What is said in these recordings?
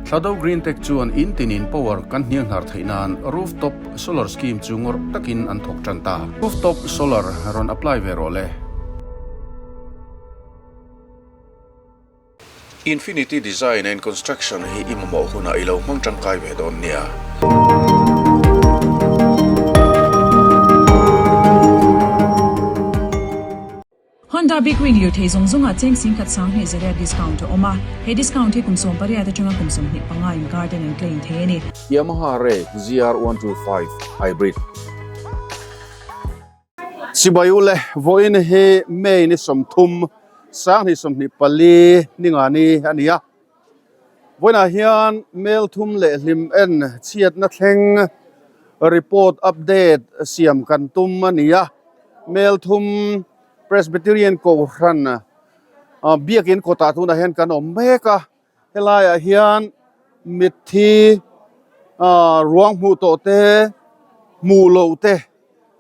Thlado Green Tech chuan in tinin power kan hnianghnar theih nan rooftop solar scheme chu ngawrh takin an thawk tan ta. Rooftop solar rawn apply ve rawh le. Infinity Design and Construction hi i mamawh hunah i lo hmang tangkai ve dawn nia. Honda Big Wing lirthei zawng zawngah cheng singkhat sanghnih zariat discount a awm a, he discount hi kum 18 atanga kum 25 inkar ten an claim thei a ni. Yamaha Ray ZR125 Hybrid. Chibai u le, vawiin hi May ni 30, 2024 ningani a ni a. Vawiinah hian mel thum leh hlim en chhiatna thleng report update siam kan tum a ni a. Mel thum Presbyterian Kohhran biakin kawtah tunah hian kan awm mek a. Helaiah hian mitthi ruang hmuh tawh te hmuh loh te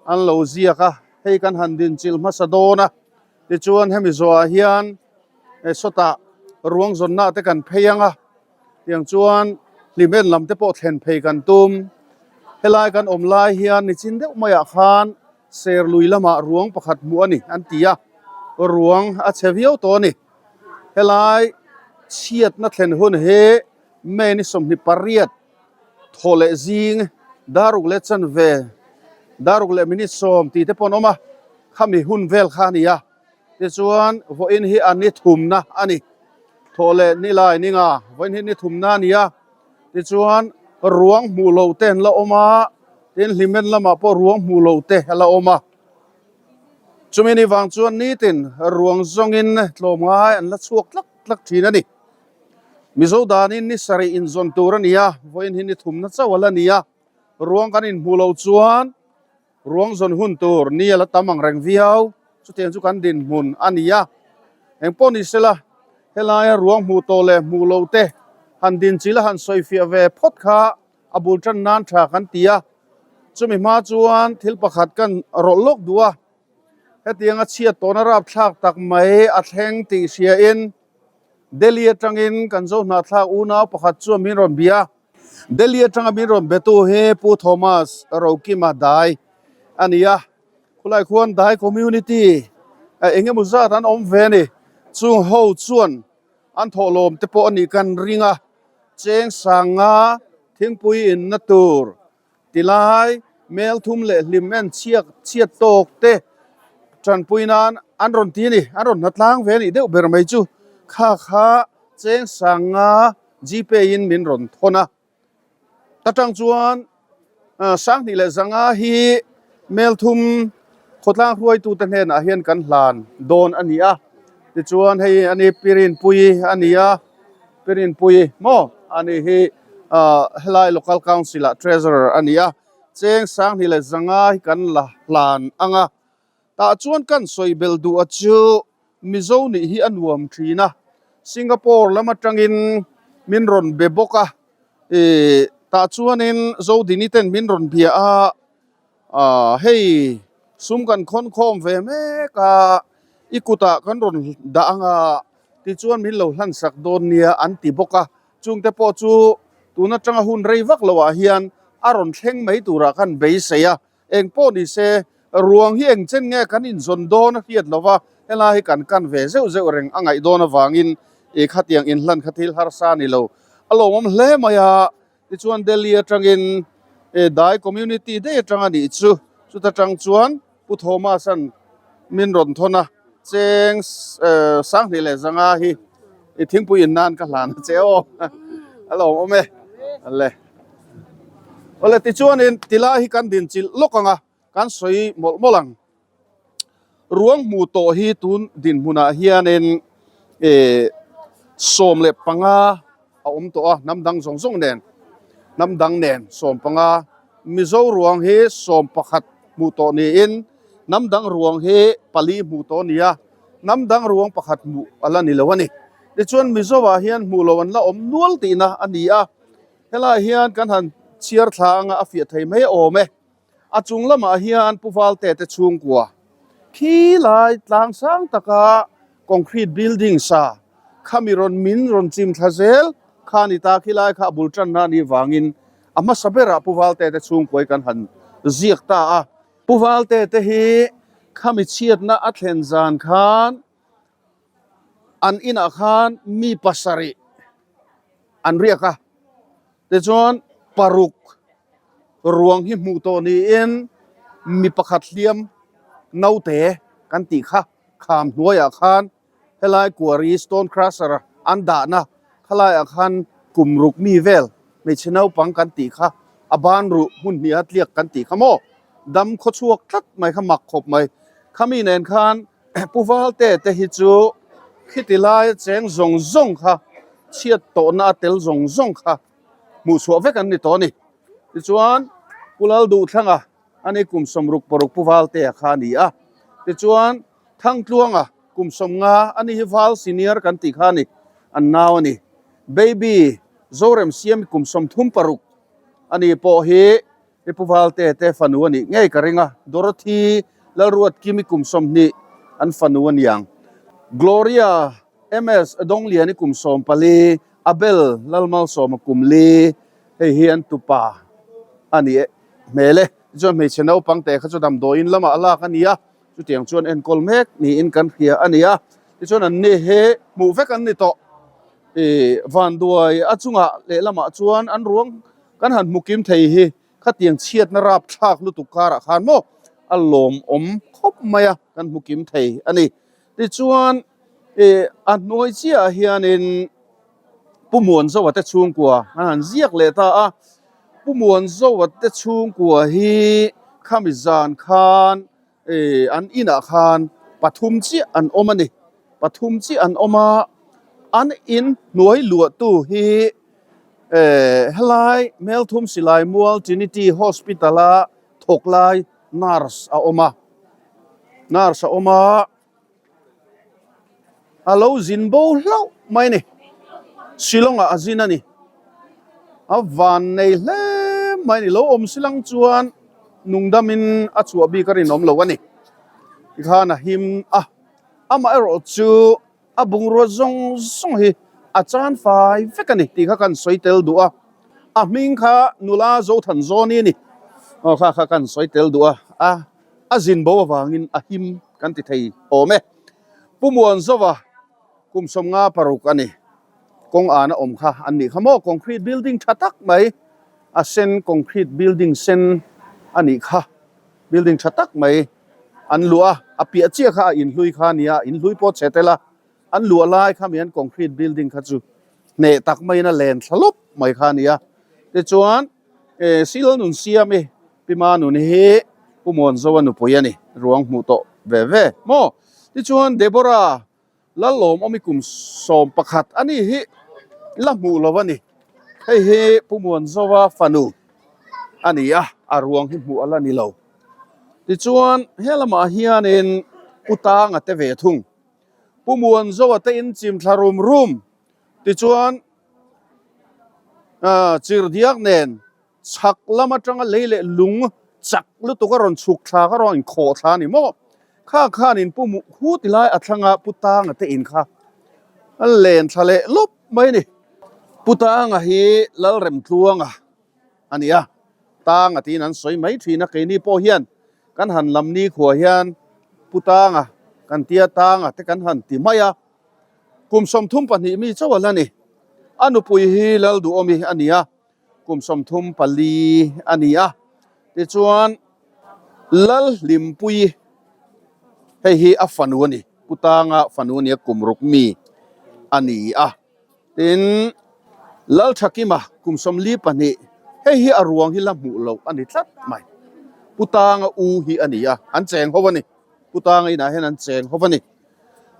an lo ziak a, hei kan han dinchilh hmasa dawn a, tichuan hemi zawhah hian sawtah ruang zawnna te kan phei ang a, tiang chuan hlimen lam te pawh thlen phei kan tum. Helai kan awm lai hian nichin deuh maiah khan Serlui lamah ruang pakhat hmuh a ni an ti a, ruang a chhe viau tawh a ni. Helai chhiatna thlen hun hi May ni 28 thaw leh zing daruk leh chanve daruk leh minute 10 tih te pawh an awm a, khami hun vel kha a ni a. Tichuan vawiin hi a ni thumna a ni. Thaw leh ni lai ni nga vawiin hi ni thumna a ni a. Tichuan ruang hmuh loh te an la awm a, tin hlimen lamah pawh ruang hmuh loh te a la awm a. Chumi ni vang chuan nitin ruang zawngin tlawmngai an la chhuak tlak tlak thin a ni. Mizo danin ni sarih inzawn tur a ni a, vawiin hi ni thumna chauh a la ni a. Ruang kan inhmuh loh chuan ruang zawn hun tur ni a la tam ang reng viau. Chutiang chu kan dinhmun a ni a. Engpawh ni sela, helaia ruang hmuh tawh leh hmuh loh te han dinchil a han sawifiah ve phawt kha a bul tan nan tha kan ti a, chumi hma chuan thil pakhat kan rawlh lawk duh a, hetianga chhiat tawhna rapthlak tak mai a thleng tih hriain Delhi atangin kan zo hnahthlak unau pakhat chuan min rawn bia. Delhi atanga min rawn betu hi Pu Thomas Rokima Dai a ni a, khulai khuan Dai community eng emaw zat an awm ve a ni, chung ho chuan an thawhlawm te pawh a nih kan ring a. Cheng sanga thingpui inna tur tilai mel thum leh hlim en chhiak chhiat tawk te tanpui nan an rawn ti a ni, an rawn hnatlang ve a nih deuh ber mai chu kha kha cheng sanga gpay in min rawn thawn a. Ta tang chuan 2000 leh 500 hi mel thum khawtlang hruaitute hnenah hian kan hlan dawn a ni a, tichuan hei a ni Pirinpui a ni a, Pirinpui maw a ni hi helai local council ah treasurer a ni a, cheng 2000 leh 500 hi kan la hlan ang a, tah chuan kan sawi bel duh a chu Mizo nih hi a nuam thin a, Singapore lam atangin min rawn be bawk a, ih tah chuanin Zodini ten min rawn bia a, ah hei sum kan khawn khawm ve mek a, i kutah kan rawn dah ang a, tichuan min lo hlan sak dawn nia an ti bawk a, chungte pawh chu tun atanga hun rei vak loah hian a rawn thleng mai turah khan beisei a. Eng pawh ni se, ruang hi eng chen nge kan inzawn dawn a hriat lo va, helai hi kan kan ve zeuh zeuh reng a ngaih dawn avangin i khatiang inhlan kha thil harsa a ni lo. A lawmawm hle mai a, tichuan Delhi atangin Dai community daih atang a nih chu, chuta tang chuan Pu Thomas-a'n min rawn thawn a, cheng 2000 leh 500 hi i thingpui in nan ka hlan a che aw, a lawmawm e. Le. Awle tichuanin tilai hi kan dinchilh lawk ang a, kan sawi mawlh mawlh ang. Ruang hmuh tawh hi tun dinhmunah hianin ih 15 a awm tawh a, hnam dang zawng zawng nen, hnam dang nen 15, Mizo ruang hi 11 hmuh tawh niin hnam dang ruang hi pali hmuh tawh a ni a, hnam dang ruang pakhat hmuh a la ni lo a ni. Tichuan Mizoah hian hmuh loh an la awm nual tihna a ni a. Helaiah hian kan han chhiar thla anga a fiah thei mai awm e. A chung lamah hian Pu Valte te chhungkua khi lai tlang sang taka concrete building sa khami rawn min rawn chim thla zel Kha ni ta khilai kha a bul tanna a nih vangin a hmasa berah Pu Valte te chhungkuai kan han ziak ta a. Pu Valte te hi khami chhiatna a thlen zan khan an inah khan mi pasarih an riak a, tichuan paruk ruang hi hmuh tawh niin mi pakhat hliam naute kan tih kha kham hnuaiah khan Helai quarry stone crusher an dahna khalaiah khan kum ruk mi vel hmeichhe naupang kan tih kha a ban ruh hmun hniha tliak kan tih kha maw dam khaw chhuak tlat mai kha mak khawp mai. Khami nen khan Pu Valte te hi chu khiti laia cheng zawng zawng kha chhiat tawhna a tel zawng zawng kha hmuh chhuah vek an ni tawh a ni. Tichuan Pu Lalduhthlanga ani kum sawmruk paruk Pu Valtea kha a ni a. Tichuan Thangtluanga kum sawmnga a ni hi Val Senior kan tih kha a ni, an nau a ni. Baby Zoremsiami kum 36 a ni pawh hi i Pu Valte te fanu a nih ngei ka ring a, Dorothy Lalruatkimi kum 20 an fanu a niang. Gloria MS Dawngliani kum 14, Abel Lalmalsawma kum li, hei hi an tupa a ni hmel e. Tichuan hmeichhe naupang te kha chu damdawiin lamah a lak a ni a. Chutiang chuan enkawl mek niin kan hria a ni a, tichuan an ni hi hmuh vek an ni tawh. Ih vanduai a chungah lehlamah chuan an ruang kan han hmu kim thei hi khatiang chhiatna rap thlak lutuk karah khan maw a lawmawm khawp mai a kan hmu kim thei a ni. Tichuan ih a hnuai chiahah hianin Pu Muanzoa te chhungkua an han ziak leh ta a, Pu Muanzoa te chhungkua hi khami zan khan eh an inah khan pathum chiah an awm a ni, pathum chiah an awm a, an in hnuai luahtu hi eh helai Melthum Silai Mual Trinity Hospital a thawk lai nurse a awm a, nurse a awm a. A lo zin bo hlauh mai a ni. Shillong ah a zin a ni. A van nei hle mai a ni. Lo awm silang chuan nungdam in a chhuah bik a rinawm lo a ni. Tikhan a him a, amaherawh chu a bungrua zawng zawng hi a chan fai vek a ni tih kha kan sawi tel duh a. A hming kha nula Zothanzawni a ni. Aw kha kha kan sawi tel duh a. A. A zin bo avangin a him kan ti thei awm e. Pu Muanzova kum 56 a ni. Kawng an a awm kha an nih kha maw? Concrete building tha tak mai, a sen concrete building sen a nih kha. Building tha tak mai an luah a, a piah chiah kha a inhlui kha a nia, inhlui pawh chhe tel a, an luah lai kha mi an concrete building kha chu hneh tak maiin a len thla lawp mai kha a nia. Tichuan Sil nun siam i Pi Manun hi Pu Muanzoa nupui a ni, ruang hmuh tawh ve ve maw? Tichuan Deborah Lalawmawmi kum 11 a ni hi la hmuh lo a ni. Hei hi Pu Muanzoa fanu a ni a, a ruang hi hmuh a la ni lo. Tichuan he lamah hianin Pu Tanga te ve thung. Pu Muanzoa te in chim thla rum rum. Tichuan chirhdiak nen Chhak lam atanga lei leh lung chak lutuk a rawn chhuk thla kha rawn inkhawh thla a ni maw? Kha khanin Pu Mu Hu ti lai a thlanga Pu Tanga te in kha a len thla leh lawp mai a ni. Pu Tanga hi Lalremtluanga a ni a, Tanga tiin an sawi mai thin a, keini pawh hian kan han lam nikhua hian Pu Tanga kan tia Tanga te kan han ti mai a, kum 32 mi chauh a la ni. A nupui hi Lalduhawmi a ni a. Kum 34 a ni a, tichuan Lalhlimpuii hei hi a fanu a ni, Pu Tanga fanu a ni a, kum ruk mi a ni a. Tin, Lalthakima kum 42, hei hi a ruang hi la hmuh loh a ni tlat mai. Pu Tanga u hi a ni a, an cheng ho a ni. Pu Tanga inah hian an cheng ho a ni.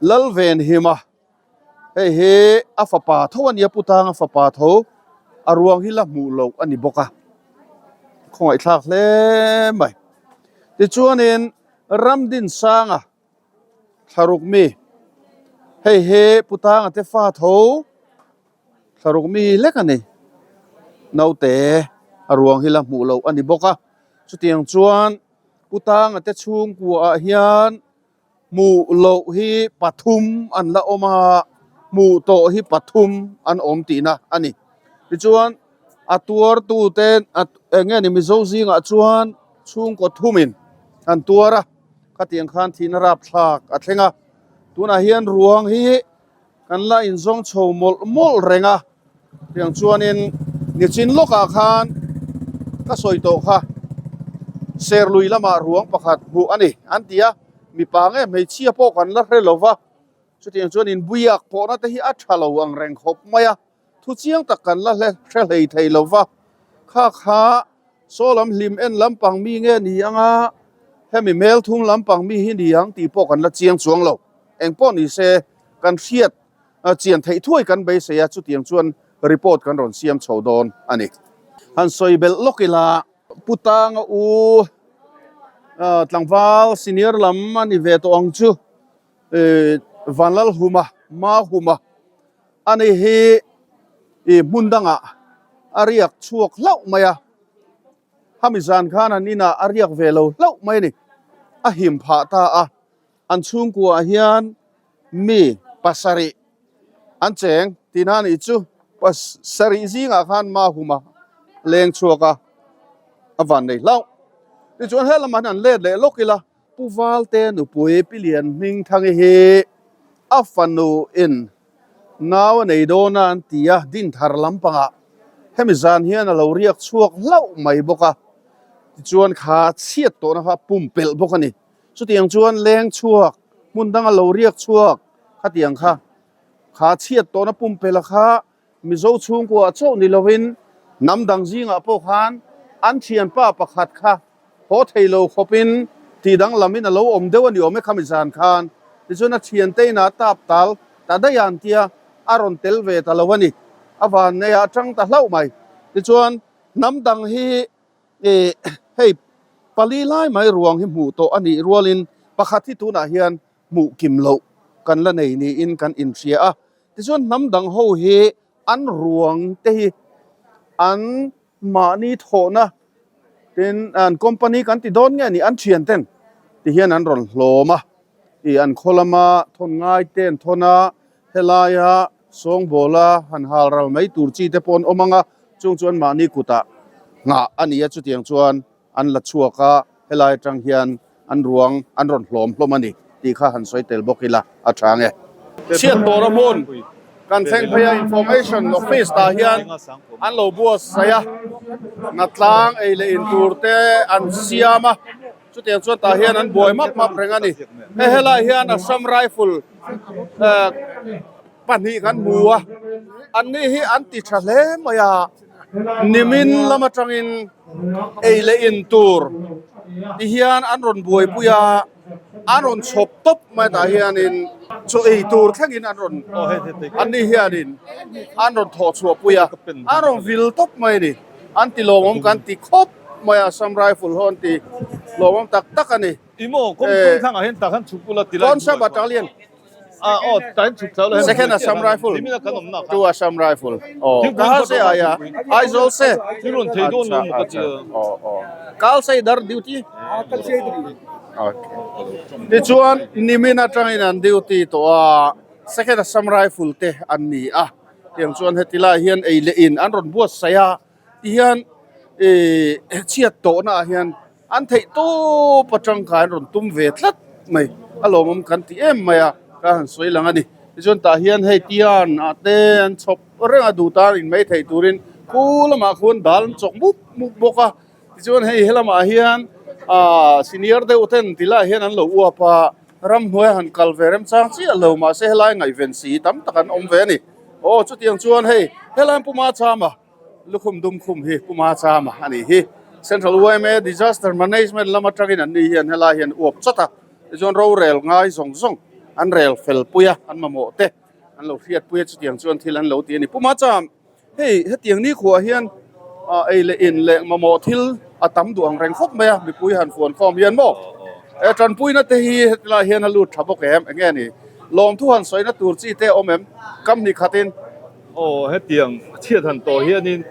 Lalvenhima. Hei hi a fapa tho a nia, Pu Tanga fapa tho, a ruang hi la hmuh loh a ni bawk a, khawngaihthlak hle mai. Tichuanin Ramdinsanga thlaruk mi, hei hi Pu Tanga te fa tho thlaruk mi lek a ni, naute a ruang hi la hmuh loh a ni bawk a. Chutiang chuan Pu Tanga te chhungkuaah hian Hmuh loh hi pathum an la awm a, Hmuh tawh hi pathum an awm tihna a ni. Tichuan a tuartute eng nge ni Mizo zingah chuan chhungkaw thumin an tuar a, khatiang khan thihna rapthlak a thleng a. Tunah hian ruang hi kan la inzawng chho mawlh mawlh reng a, tiang chuanin nichin lawkah khan ka sawi tawh kha Serlui lamah ruang pakhat hmuh a ni an ti a, mipa nge hmeichhia pawh kan la hre lo va, chutiang chuan inbuiak pawhna te hi a tha lo ang reng khawp mai a. Thu chiang tak kan la hre hlei thei lo va, kha kha saw lam hlim en lampang mi nge ni ang a, hemi hmel thum lampang mi hi ni ang tih pawh kan la chiang chuang lo. Eng pawh ni se, kan hriat chian theih thuai kan beisei a, chutiang chuan report kan rawn siam chho dawn a ni. Han sawi belh lawk ila, Pu Tanga u tlangval senior lam a ni ve tawh ang chu, Vanlalhuma, Mahuma A ni hi ih hmun dangah a riak chhuak hlauh mai a, hami zan khan an inah a riak ve lo hlauh mai a ni. A him phah ta a, an chhungkuaah hian mi pasarih an cheng tihna a nih chu. Pasarih zingah khan Mahuma leng chhuak a, a van nei hlauh. Tichuan helamah hian an let leh lawk ila. Pu Valte nupui Pi Lian Hmingthangi hi a fanu in nau a nei dawn a an ti a, Dinthar lampangah hemi zan hian a lo riak chhuak hlauh mai bawk a, tichuan kha chhiat tawhna kha a pumpelh bawk a ni. Chutiang chuan leng chhuak, hmun danga lo riak chhuak khatiang kha, kha chhiat tawhna pumpelha kha Mizo chhungkua chauh ni lovin hnam dang zingah pawh khan an thianpa pakhat kha haw thei lo khawpin tih danglamin a lo awm deuh a ni awm e khami zan khan. Tichuan a thiante inah tap tal ta daih a an tia, a rawn tel ve ta lo a ni. A vanneiah a tang ta hlauh mai. Tichuan hnam dang hi ih hei pali lai mai ruang hi hmuh tawh a nih rualin pakhat hi tunah hian hmuh kim loh kan la nei niin kan inhria a. Tichuan hnam dang ho hi an ruang te hi an mahni thawhna tin an company kan ti dawn nge ni an thian ten ti hian an rawn hlawm a, ih an khaw lama thawn ngai te an thawn a, helaia sawngbawla han hal ral mai tur chi te pawh an awm ang a, chung chuan mahni kutah nghah a ni a chutiang chuan an la chhuak a, helai atang hian an ruang an rawn hlawm hlawm a ni tih kha han sawi tel bawk ila a tha nge. Chhiat tawra hmun kan thleng phei a, Information Office tah hian an lo buatsaih a, hnatlang ei leh in tur te an siam a, chutiang chuan tah hian an buai map map reng a ni. Hei helai hian Assam Rifle pahnih kan hmu a, anni hi an ti tha hle mai a. Nimin lam atangin ei leh in tur ti hian an rawn buaipui a, an rawn chhawp tawp mai tah hianin chaw ei tur thlengin an rawn anni hianin an rawn thawh chhuah pui a, an rawn vil tawp mai a ni. An ti lawmawm kan ti khawp mai a, Assam Rifle ho an ti lawmawm tak tak a ni. Kawnsha Battalion. Second Assam Rifle, two Assam Rifle. Oh, kahan se aaya? Aizawl se. Acha, acha. Oh, oh. Kal se idhar duty? Okay. Tichuan nimin atangin an duty tawh a, Second Assam Rifle te an ni a. Tiang chuan heti lai hian ei leh in an rawn buatsaih a, tihian ih chhiat tawhna ah hian An theih tawp atang kha an rawn tum ve tlat mai, a lawmawm kan ti em mai a, ka han sawi lang a ni. Tichuan tah hian hei tian ah te an chhawp reng a, duh tan in mai theih turin khu lamah khuan dal an chawk mup mup bawk a. Tichuan hei helamah hian ah senior deuh ten ti lai hian an lo uap a, ramhnuai han kal ve remchang chiah lo mahse helai ngaihven si tam tak an awm ve a ni. Aw chutiang chuan hei helai puma cham a. Lukhum dum khum hi Puma Chama a nih hi. Central yma Disaster Management lam atangin an ni hian helai hian uap chawt a, tichuan rorel ngai zawng zawng an rel fel pui a, an mamawh te an lo hriat pui a, chutiang chuan thil an lo ti a ni. Puma Cham, hei hetiang nikhuah hian ei leh in leh mamawh thil a tam duh ang reng khawp mai a, mipui han fuan khawm hian maw? E tanpuina te hi hetilai hian a lut tha bawk em? Eng nge ni? Lawmthu han sawina tur chi te a awm em? Kam hnih khatin. Aw hetiang chhiat han tawh hianin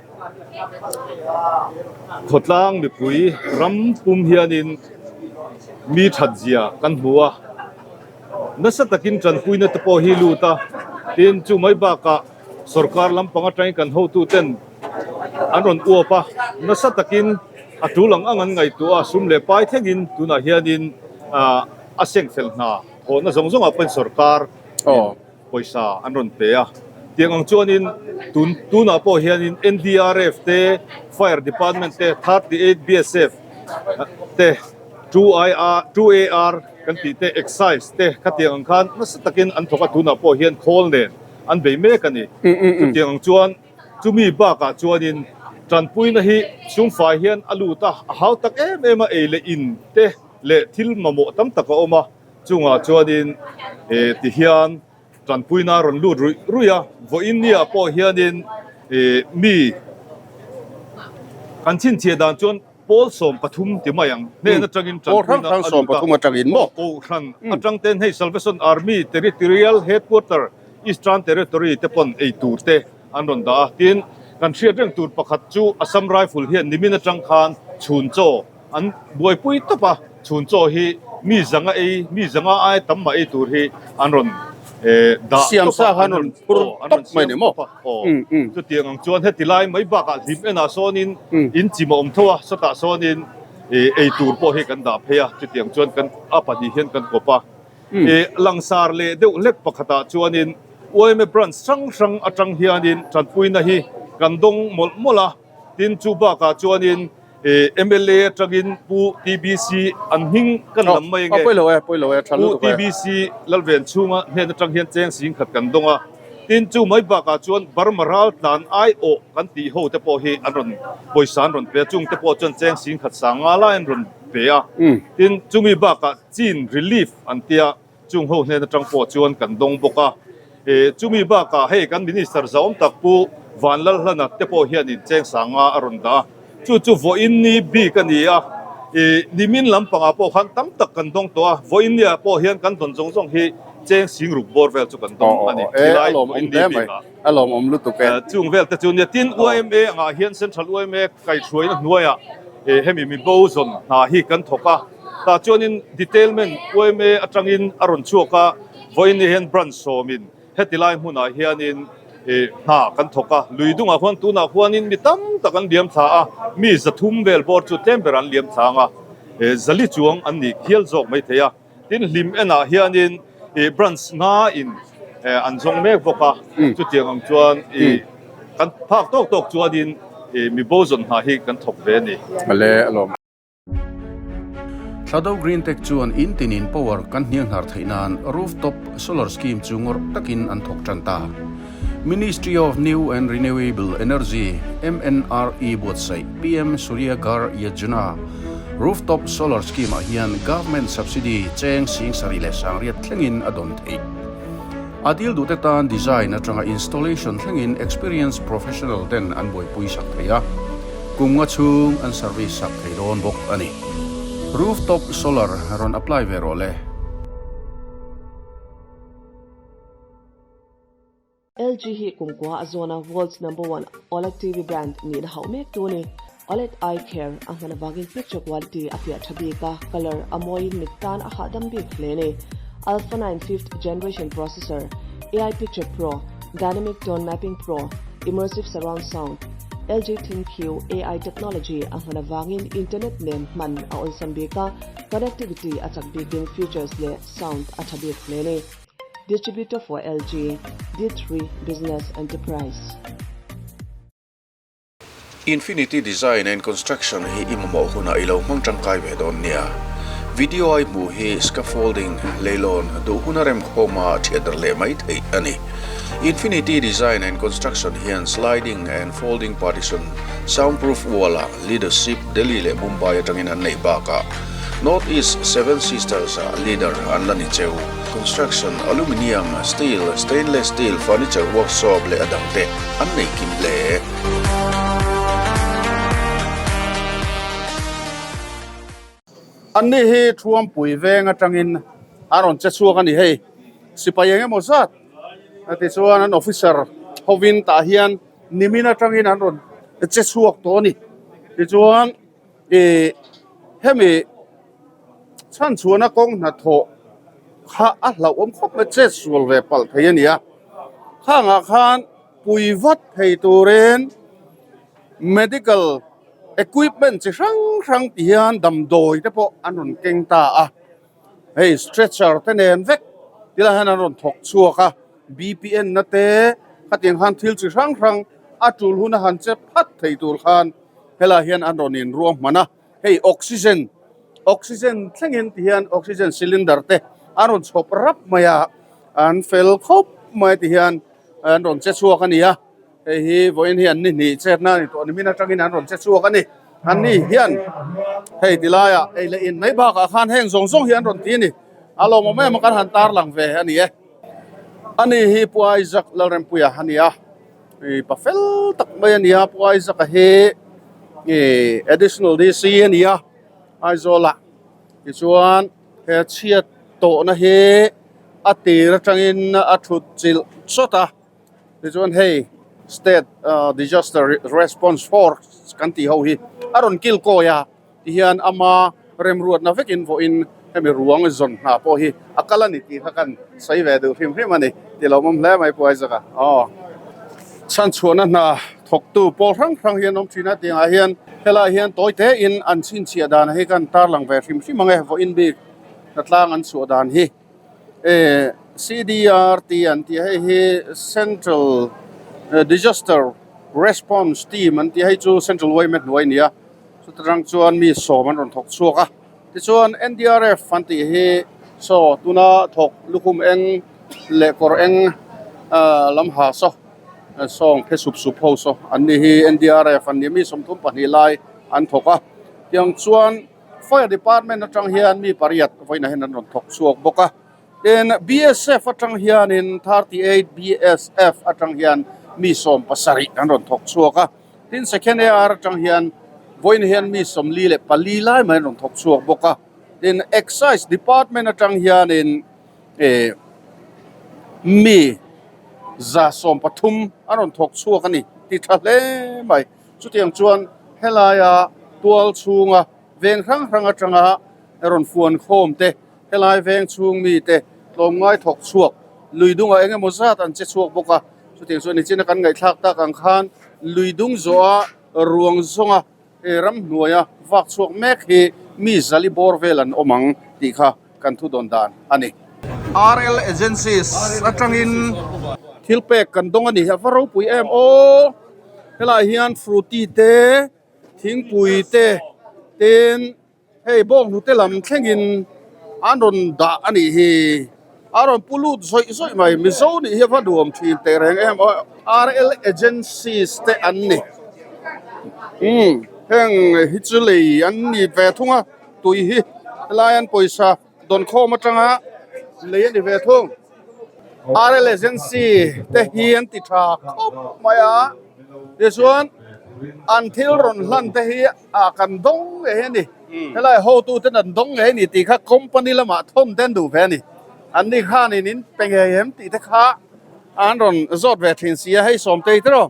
khawtlang mipui ram pum hianin mi that zia kan hmu a, nasa takin tanpuina te pawh hi lut a. Tin, chu mai bakah sorkar lampang atangin kan hotuten an rawn uap a, nasa takin a tul ang ang an ngaihtuah a, sum leh pai thlengin tunah hianin a seng fel hna thawhna zawng zawngah pawhin sorkar pawisa an rawn pe a. Tiang ang chuanin tun tunah pawh hianin NDRF te, Fire Department te, 38 BSF te, 2IR, 2AR kan tih te, Excise te khatiang ang khan nasa takin an thawk a, tunah pawh hian khawl nen an bei mek a ni. Chutiang ang chuan chumi bakah chuanin tanpuina hi chhungfai hian a lut a, a hau tak em em a, ei leh in te leh thil mamawh tam tak a awm a, chungah chuanin tihian tanpuina a rawn lut ruih ruih a, vawiin ni ah pawh hianin mi kan chhinchhiah dan chuan Pawl 13 ti mai ang hnen atangin tanpuina a lut a, Kohhran atang ten hei Salvation Army Territorial Headquarter Eastern Territory te pawn ei tur te an rawn dah a, tin kan hriat reng tur pakhat chu Assam Rifle hian nimin atang khan chhun chaw an buaipui tawp a, chhun chaw hi mi zanga ei mi zanga ai tam mah ei tur hi an rawn dah tawp a, an rawn siam tawp a. Aw, chutiang ang chuan heti lai mai bakah hlim enah sawnin in chim a awm tho a, sawtah sawnin ei tur pawh hi kan dah phei a, chutiang chuan kan a pahnih hian kan kawp a. Langsar leh deuh hlek pakhatah chuanin yma branch hrang hrang atang hianin tanpuina hi kan dawng mawlh mawlh a, tin chu bakah chuanin mla atangin Pu TBC an hming kan lam mai ange, Pu TBC Lalven chhunga hnen atang hian cheng sing khat kan dawng a. Tin chu mai bakah chuan Burma ral tlan aiawh kan tih ho te pawh hi an rawn pawisa an rawn pe a, chung te pawh chuan cheng sing khat sang nga lai an rawn pe a. Tin chumi bakah Chin Relief an tia chung ho hnen atang pawh chuan kan dawng bawk a. Chumi bakah hei kan Minister zahawm tak Pu Vanlalhlana te pawh hianin cheng sang nga a rawn dah a. Chu chu vawiin ni bik a ni a, ih nimin lampangah pawh khan tam tak kan dawng tawh a, vawiin niah pawh hian kan dawn zawng zawng hi cheng sing ruk bawr vel chu kan dawng a ni. Tilai vawiin ni bikah. A lawmawm lutuk e. Chung vel te chu nia tin YMA angah hian Central YMA kaihhruaina hnuaiah hemi mibo zawn hna hi kan thawk a, tah chuanin detailment YMA atangin a rawn chhuak a, vawiin ni hian branch sawmin Heti lai hmunah hianin hna kan thawk a, lui dungah khuan tunah khuanin mi tam tak an liam thla a, mi 300 vel bawr chu tlem ber an liam thla ang a, zali chuang an nih hial zawk mai thei a. Tin, hlim enah hianin branch ngain an zawng mek bawk a, chutiang ang chuan kan phak tawk tawk chuanin mi bo zawn hna hi kan thawk ve a ni. Thladou Green Tech chuan in tinin power kan hnianghnar theih nan rooftop solar scheme chu ngawrh takin an thawk tan ta. Ministry of New and Renewable Energy, MNRE, buatsaih PM Surya Ghar Yojana rooftop solar scheme ah hian government subsidy cheng 7800 thlengin a dawn theih. A dil duhte tan design atanga installation thlengin experienced professional ten an buaipui sak thei a. Kum nga chhung an service sak thei dawn bawk a ni. Rooftop solar rawn apply ve rawh le. LG hi kumkua a zawna world's number one OLED TV brand nihna hauh mek tu a ni. OLED Eye Care a hman avangin picture quality a fiah tha bik a, colour a mawiin mit tan a hahdam bik hle a ni. Alpha 9 fifth generation processor, AI Picture Pro, Dynamic Tone Mapping Pro, Immersive Surround Sound, LG ThinQ AI technology a hman avangin internet nen hman a awlsam bik a, connectivity a chak bikin features leh sound a tha bik hle a ni. Distributor for LG, D3 Business Enterprise. Infinity Design and Construction hi i mamawh hunah i lo hmang tangkai ve dawn nia. Video a i hmuh hi scaffolding, leilawn, duh huna remkhawma thiatder leh mai theih a ni. Infinity Design and Construction hian sliding and folding partition, soundproof wall-ah leadership Delhi leh Mumbai atangin an neih bakah North East Seven Sisters-ah leader an la ni cheu. Construction, aluminium, steel, stainless steel, furniture workshop leh a dangte an nei kim hle. Anni hi Thuampui veng atangin a rawn che chhuak a ni hei. Sipai eng emaw zat a tichuan an officer hovin tah hian nimin atangin an rawn che chhuak tawh a ni. Tichuan ih hemi chhanchhuahna kawng hnathawh kha a hlauhawm khawp mai chet sual ve palh thei a ni a. Khangah khan pui vat thei turin medical equipment chi hrang hrang ti hian damdawi te pawh an rawn keng ta a. Hei stretcher te nen vek tilai hian an rawn thawk chhuak a, BPN na te khatiang khan thil chi hrang hrang a tul hun a han che phat thei tur khan helai hian an rawn inruahman a. Hei oxygen, oxygen thlengin ti hian oxygen cylinder te an rawn chhawp rap mai a, an fel khawp mai ti hian an rawn che chhuak a ni a, hei hi vawiin hi an ni hnih chetna a ni tawh nimin atangin an rawn che chhuak a ni. An ni hian hei ti laiah ei leh in mai bakah khan heng zawng zawng hi an rawn ti a ni, a lawmawm em a kan han tarlang ve a ni e. Ani hi Pu Isaac Lalrempuia a ni a. Ih pa fel tak mai a ni a Pu Isaac-a hi ih additional DC a ni a Aizawl ah tichuan he chhiat tawhna hi a tir atangin a thut chilh chawt a tichuan hei state ah disaster response force kan tih ho hi a rawn kil kawi a. Ti hian ama remruatna vekin vawiin hemi ruang zawn hna pawh hi a kal a ni tih kha kan sawi ve duh hrim hrim a ni tih lo awm hle mai Pu Isaac-a. Aw. Chhanchhuahna hna thawktu pawl hrang hrang hi an awm thin a, tiangah hian helaiah hian tawi tein an chhinchhiah dan hi kan tarlang ve hrim hrim ang e, vawiin bik hnatlang an chhuah dan hi. E CDRT an tih a, hei hi Central Disaster Response Team an tih a, hei chu Central yma hnuai a ni a. Chuta tang chuan mi sawm an rawn thawk chhuak a, tichuan NDRF an tih hi saw tuna thawk lukhum eng leh kawr eng ah lam ha saw sawng phe sup sup ho saw an ni hi NDRF an ni a, mi 32 lai an thawk a, tiang chuan Fire Department atang hian mi pariat vawiinah hian an rawn thawk chhuak bawk a, tin BSF atang hianin 38 BSF atang hian mi 17 an rawn thawk chhuak a. Tin, Second AR atang hian vawiin hian mi 44 lai mai an rawn thawk chhuak bawk a. Tin, Excise Department atang hianin eh mi 130 an rawn thawk chhuak a ni ti tha hle mai. Chutiang chuan helaia tual chhunga veng hrang hrang atanga rawn fuan khawm te, helai veng chhung mite tlawmngai thawk chhuak lui dungah eng emaw zat an che chhuak bawk a. Chutiang chuan nichina kan ngaihthlak tak ang khan lui dung zawha ruang zawnga ramhnuaia vak chhuak mek hi mi zali bawr vel an awm ang tih kha kan thu dawn dan a ni. RL Agencies atangin thil pek kan dawng a ni. A va ropui em aw! Helaiah hian Frooti te, thingpui te, tin Hei bawng hnute lam thlengin an rawn dah a nih hi. A rawn pu lut zawih zawih mai. Mizo nih hi a va nuam thin teh reng em aw. RL Agencies te an ni. Umm heng hi chu lei an ni ve thung a, tui hi helai an pawisa dawn khawm atanga lei a ni ve thung. RL Agency te hi an ti tha khawp mai a, tichuan an thil rawn hlan te hi ah kan dawng ngei a ni helai hotu ten an dawng ngei a ni tih kha company lamah thawn te an duh ve a ni an ni khanin in pe ngei em tih te kha an rawn zawt ve thin si a hei sawmtei te rawh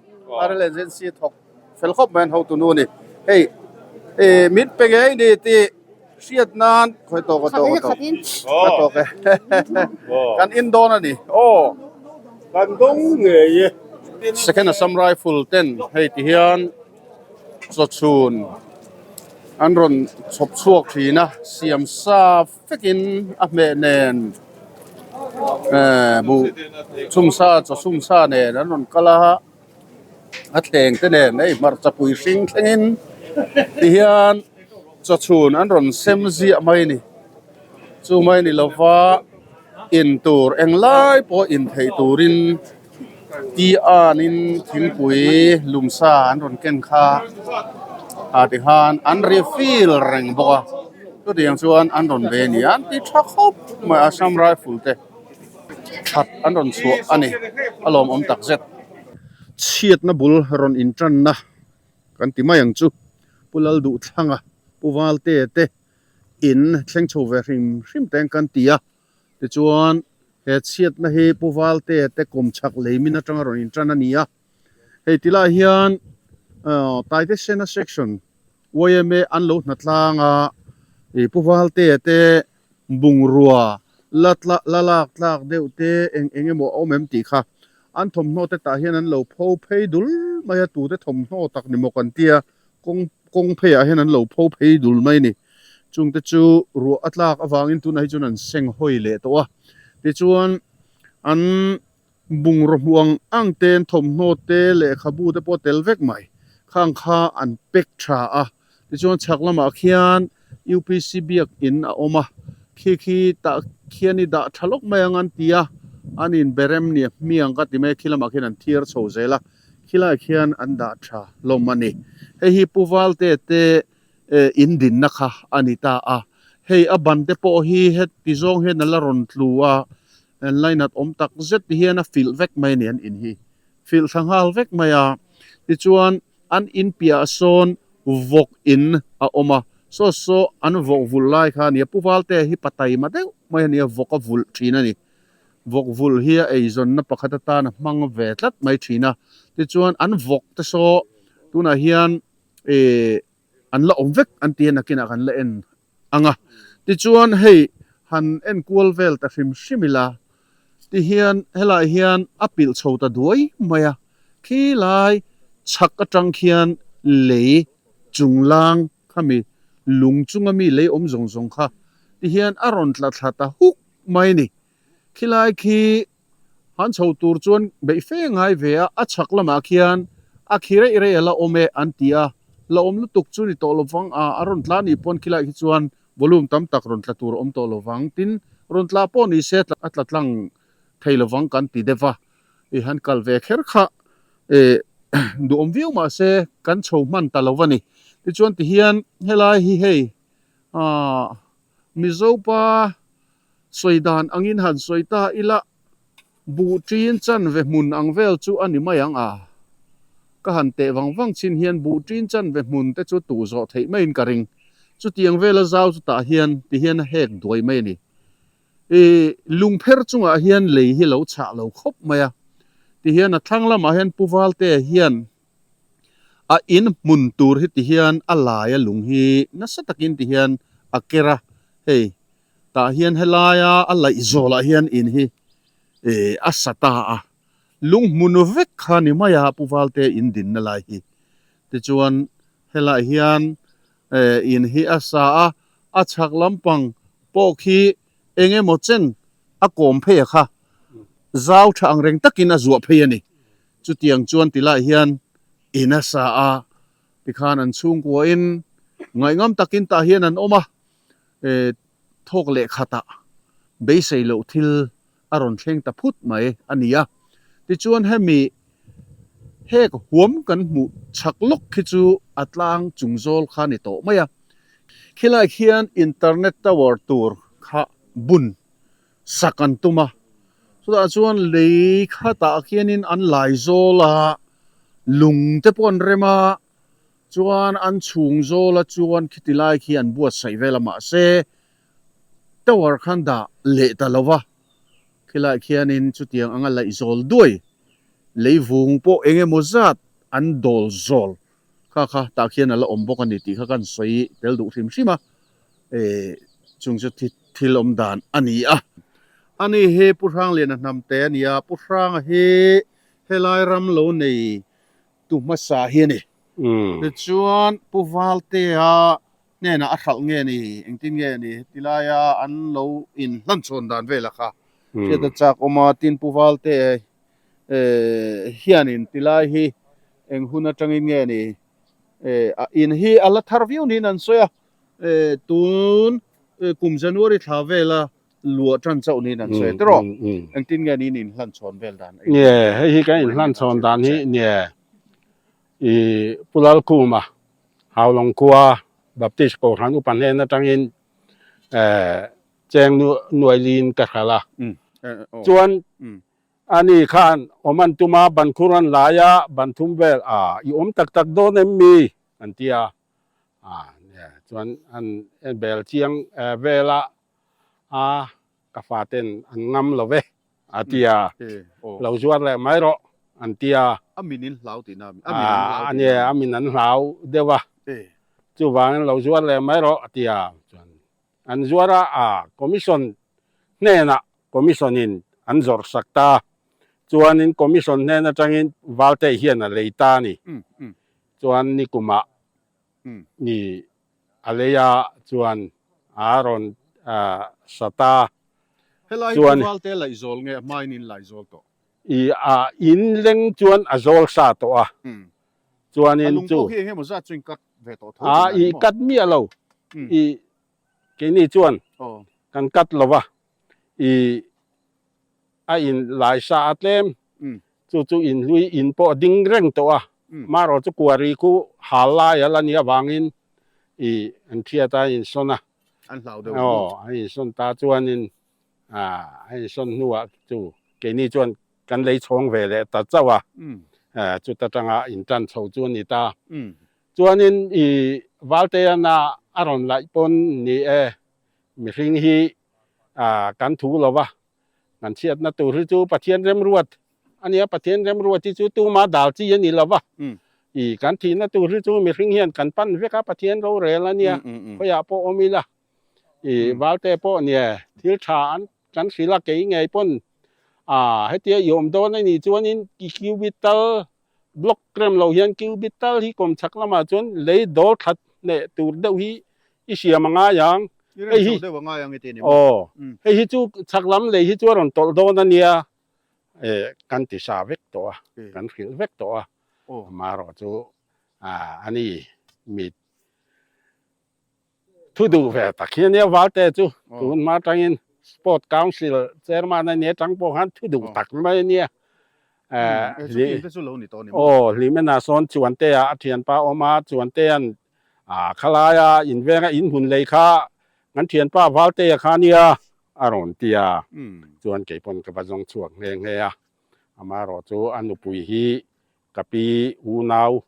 RL agency thawk fel khawp mai an hotu nu a ni hei ih min pe ngei a ni tih hriat nan khawi tawk a tawk a tawk a tawk e kan in dawn a ni aw kan dawng ngei e second assam rifle ten hei ti hian chawchhun an rawn chhawp chhuak thin a siam sa vekin a hmeh nen ehh buh chhum sa chaw chhum sa nen an rawn kal a a thleng te nen hei hmarcha pui hring thlengin ti hian chawchhun an rawn sem ziah mai a ni chu mai ni lova in tur englai pawh in theih turin. Ti anin thingpui lumsa an rawn ken kha ah tikhan an refill reng bawk a chutiang chuan an rawn ve a ni an ti tha khawp mai Assam rifle te that an rawn chhuah a ni a lawmawm tak zet. Chhiatna bul rawn intanna kan ti mai ang chu Pu Lalduhthlanga Pu Valte te in thleng chho ve hrim hrim teng kan ti a. Tichuan, he chhiatna hi Pu Valte te kum chhak lei min atanga rawn intan a ni a. Hei ti lai hian Taite Sena Section yma an lo hnatlang a, ih Pu Valte te bungrua la la lak tlak deuh te eng eng emaw a awm em tih kha. An thawmhnaw te tah hian an lo pho phei dul mai a, tute thawmhnaw tak ni maw kan tia, kawng kawng phei ah hian an lo pho phei dul mai a ni. Chungte chu ruah a tlak avangin tunah hi chuan an seng hawi leh tawh a, tichuan an bungraw hmuh ang ang te an thawmhnaw te lehkhabu te pawh tel vek mai khang kha an pack tha a. Tichuan chhak lamah khian UPC biak in a awm a, khi khi tah khian i dah tha lawk mai ang an ti a, an in berem nia hmiang ka ti mai a, khi lamah khian an thiar chho zel a, khilaiah khian an dah tha hlawm a ni. Hei hi Pu Valte te in dinna kha a ni ta a, hei a ban te pawh hi heti zawng hian a la rawn tlu a, an lainat awm tak zet ti hian a filh vek mai a ni an in hi, filh thla nghal vek mai a, tichuan An in piahah sawn vawk in a awm a, saw saw an vawk vulh lai kha a ni a, Pu Valtea hi pa taima deuh mai a ni a, vawk a vulh thin a ni. Vawk vulh hi a eizawnna pakhat atan a hmang ve tlat mai thin a, tichuan an vawk te saw tunah hian ih an la awm vek an ti a, nakinah kan la en ang a. Tichuan hei han en kual vel ta hrim hrim ila, tihian helaiah hian a pilh chho ta duai mai a, khilai chhak atang khian lei chunglang khami lung chunga mi lei awm zawng zawng kha tihian a rawn tla thla ta huk mai a ni. Khilai khi Han chho tur chuan beih fe ngai ve a, a chhak lamah khian a khi reih reih a la awm e an ti a, la awm lutuk chu ni tawh lovang a, a rawn tla nih pawn khilaiah khi chuan volume tam tak rawn tla tur a awm tawh lovang, tin rawn tla pawh ni se a tla tlang thei lovang kan ti deuh a, i han kal ve kher kha e duhawm viau mah se kan chho hman ta lo a ni. Tichuan tihian helai hi hei ah Mizopa Sawi dan angin han sawi ta ila, buh ṭin chanve hmun ang vel chu a ni mai ang a. Ka han teh vang vang chin hian buh ṭin chanve hmun te chu tuh zawh theih maiin ka ring. Chutiang vela zau chu tah hian ti hian a hek duai mai a ni. I lungpher chungah hian lei hi lo chhah lo khawp mai a. Ti hian a thlang lamah hian Pu Valtea hian a in hmun tur hi ti hian a lai a lung hi nasa takin ti hian a ker a, hei Tah hian helaia a laih zawlah hian in hi eh a sa ta a, lunghmun vek kha ni mai a Pu Valte in dinna lai hi. Tichuan helaiah hian eh in hi a sa a, a chhak lampang pawh khi eng emaw chen a kawm phei a kha, zau tha ang reng takin a zuah phei a ni. Chutiang chuan tilaiah hian in a sa a, tikhan an chhungkuain ngaihngam takin tah hian an awm a. Thawk leh khatah beisei loh thil a rawn thleng ta phut mai a ni a. Tichuan hemi hek huam kan hmuh chhak lawk khi chu a tlang chung zawl kha a ni tawh mai a. Khilai khian internet tower tur kha bun sak an tum a. Chutah chuan lei khatah khianin an lai zawl a, lung te pawh an rem a. Chuan an chhung zawla chuan khiti lai khi an buatsaih vel a mahse tower khan dah leh ta lo va, khilai khianin chutiang anga laih zawl duai leivung pawh eng emaw zat an dawl zawl kha kha tah khian a la awm bawk a ni tih kha kan sawi tel duh hrim hrim a, eh chung chu thil awm dan a ni a. Ani hi Pu Hrangliana hnamte a ni a, Pu Hranga hi helai ram lo nei Tu hmasa hi a ni. Tichuan Pu Valtea hnenah a hralh nge ni, engtin nge ni heti laia an lo inhlanchhawn dan velah kha hriat a chak awm a, tin Pu Valtea hianin tilai hi eng hun atangin nge ni, a in hi a la thar viau niin an sawi a, tun kum January thla vela luah tan chauh niin an sawi tiraw? Engtin nge niin inhlan chhawn vel dan? Nge, hei hi kan inhlan chhawn dan hi nge i Pu Lalkhuma Haulawng khua Baptist Kohhran upa hnen atangin cheng nuailiin ka hralh a. Chuan ani khan awm an tum a, ban khur an lai a, ban thum vel a i awm tak tak dawn em mi? an ti a. Chuan an bel chiang vel a. A, ka faten an ngam lo ve, a ti a. Lo zuar leh mai rawh, an ti a. A min in hlau tihna a mi? A min an hlau tihna a mi? A min an hlau deuh a. Chuvangin lo zuar leh mai rawh, a ti a. Chuan an zuar a, a commission hnenah commission in an zawrh sak ta. Chuanin Commission hnen atangin Valte hian a lei ta a ni. Chuan nikumah ni a lei a chuan a rawn sa ta. Helai hi Pu Valte laihzawl nge a hmain in laihzawl tawh? I a in leng chuan a zawl sa tawh a. Chuanin chu. A lung pawh hi engemaw zat chu in cut ve tawh tho tih a ni maw? I cut miah lo. I keini chuan kan cut lo va. I a in lai sa a tlem. Chu chu in hlui in pawh a ding reng tawh a. Marawh chu kuari khu hal lai a la nih avangin i an thiat a insawn a. An hlau deuh maw? Aw, an insawn ta chuanin a insawn hnuah chu keini chuan kan lei chhawng ve leh ta chauh a. Chuta tanga intan chho chu a ni ta. Chuanin i Valteana a rawn laih pawn ni e, mihring hi kan thu lo va, kan chhiatna tur hi chu Pathian remruat a nia, Pathian remruat hi chu tuma dal chi a ni lo va, i kan thihna tur hi chu mihring hian kan pan vek a, Pathian rorel a nia, khawiah pawh awm ila, i Valte pawh nia thil tha an kan hrilh a, kei ngei pawn a hetia i awm dawn a nih chuanin i cubital Block rem lo hian cubit tal hi kawm chhak lamah chuan lei dawl that hneh tur deuh hi i siam a ngai ang. I rem chho deuh a ngai ang i ti ni maw? Aw, hei hi chu chhak lam lei hi chu a rawn tawlh dawn a nia, kan ti sa vek tawh a, kan hrilh vek tawh a, amaherawh chu a ni mit. Thu duh ve tak hi a nia Valte chu tun hma atangin Sport Council Chairman a nia tang pawh khan thu duh tak mai a nia. Aw Hlimena sawn Chuantea a thianpa a awm a, Chuantea'n khalaia invenga inhmun lei kha kan thianpa Valtea kha a nia a rawn ti a, chuan kei pawn ka va zawng chhuak nghe nghe a, amaherawh chu a nupui hi ka pi unau